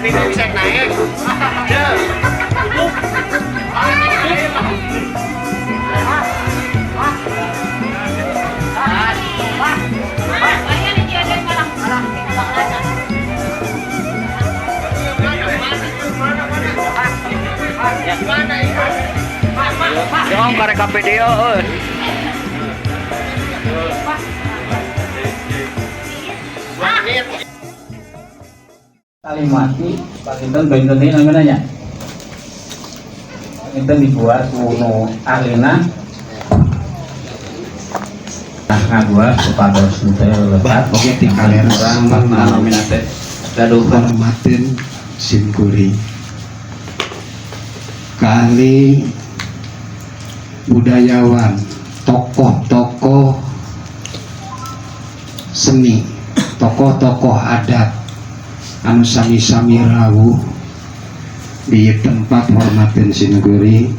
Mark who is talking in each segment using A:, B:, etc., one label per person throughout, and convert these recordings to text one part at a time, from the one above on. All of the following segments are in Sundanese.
A: Bisa naik.
B: Dong karek ka video euy.
C: Kalimati panginten benten deui namina nya. Panginten dibuat ku nu ahlina. Nah, ngaguar supados teu lepat.
D: Oke, ti kalian
C: urang namina teh gaduh
D: hormatin simkuring kali budayawan, tokoh-tokoh seni, tokoh-tokoh adat anu sami-sami rawuh di tempat hormatin simkuring.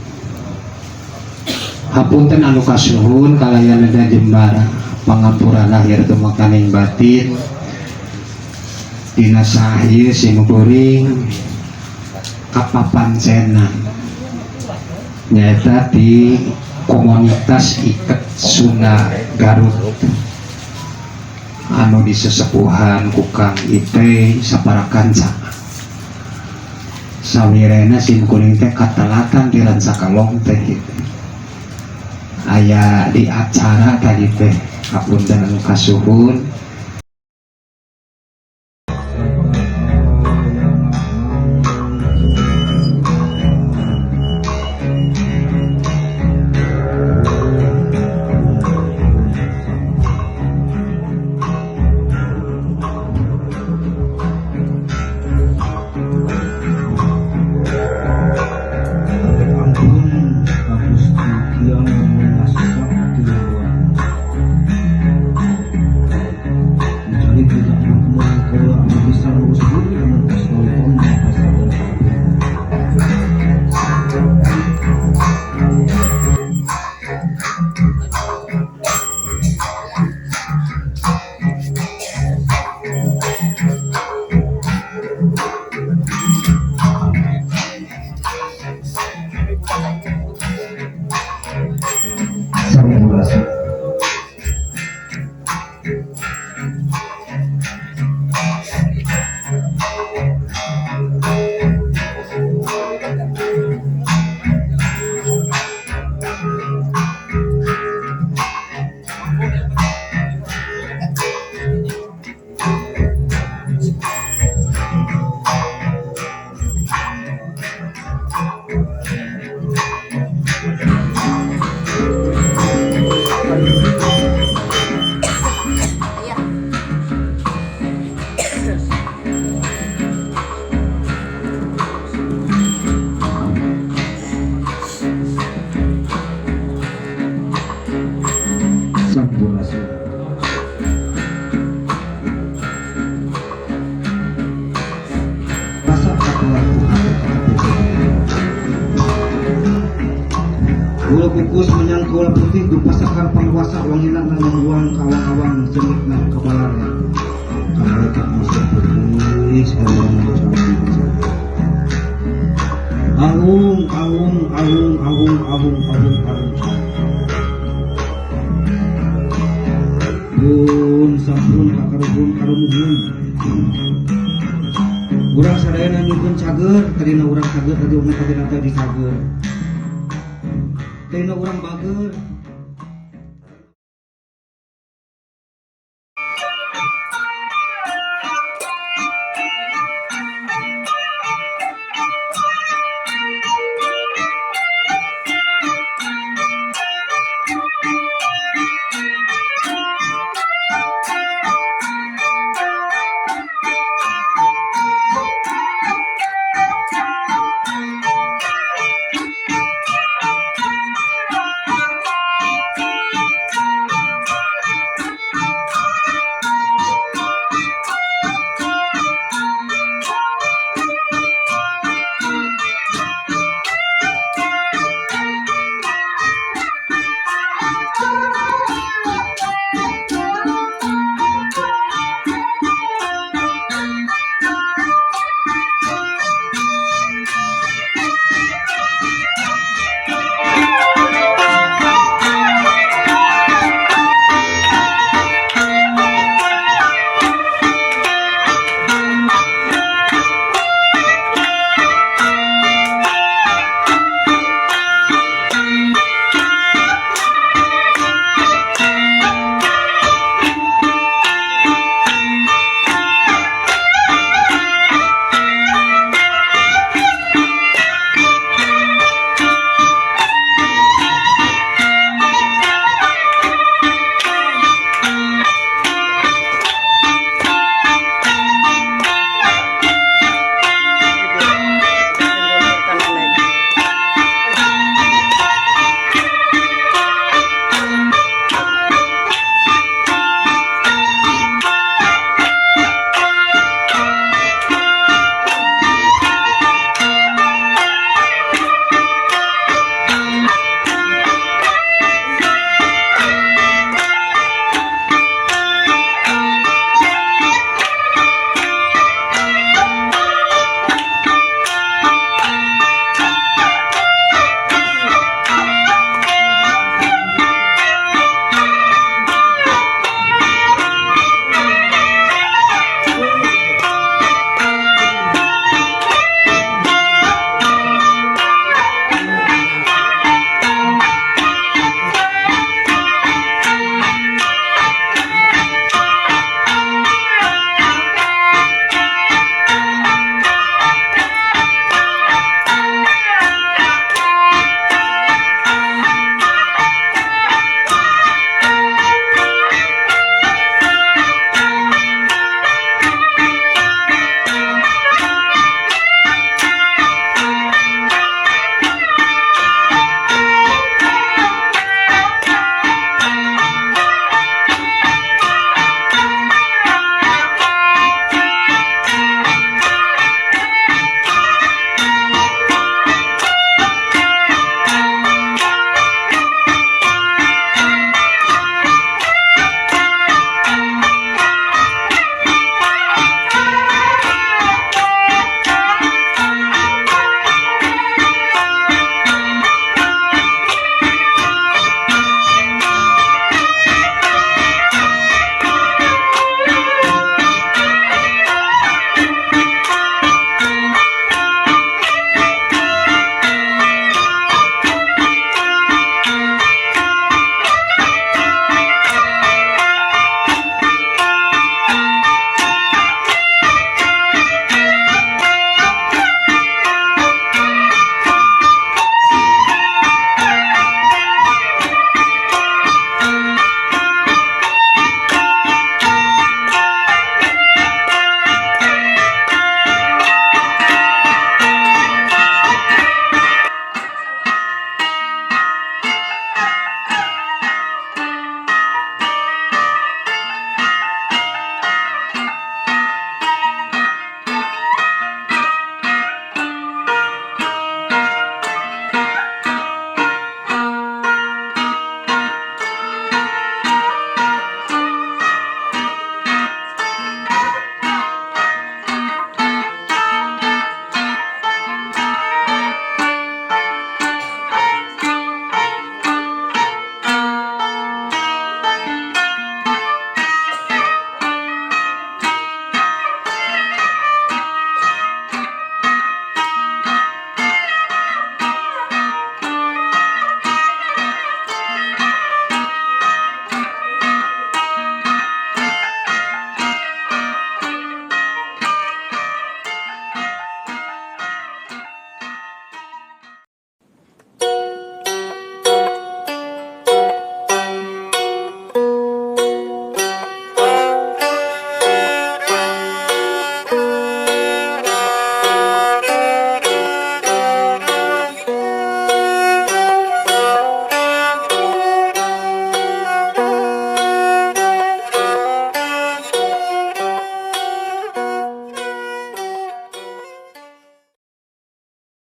D: Hapunten anu kasuhun kalayan neda jembar, pangampura lahir tumekaning batin. Dina sahir simkuring kapapancenan nyaeta di komunitas Iket Sunda Garut anu disesepuhan ku Kang Ite saparakanca. Sawirena simkuring teh katelatan di Rancakalong teh gitu. Aya di acara tadi teh, hapunten anu kasuhun.
E: Ampun Gusti Hyang Maha Mencari tidak mengkola bisa lurus bumi namun nonton
D: Sampurasun. Sampurasun. Masa
E: Gula kukus menyang gula putih dupasakan panguasa wanginan nang membuang kawang-kawang sengit nang kabalarnya. Kamalaikat masuk putih sekarang. Agung, agung, agung, agung, agung, agung, agung. Pun sampun karuhun karumuhun. Urang sadayana nyuhun cager, tadina urang cager, tadi urang tadina tadi cager. Tadina urang bager.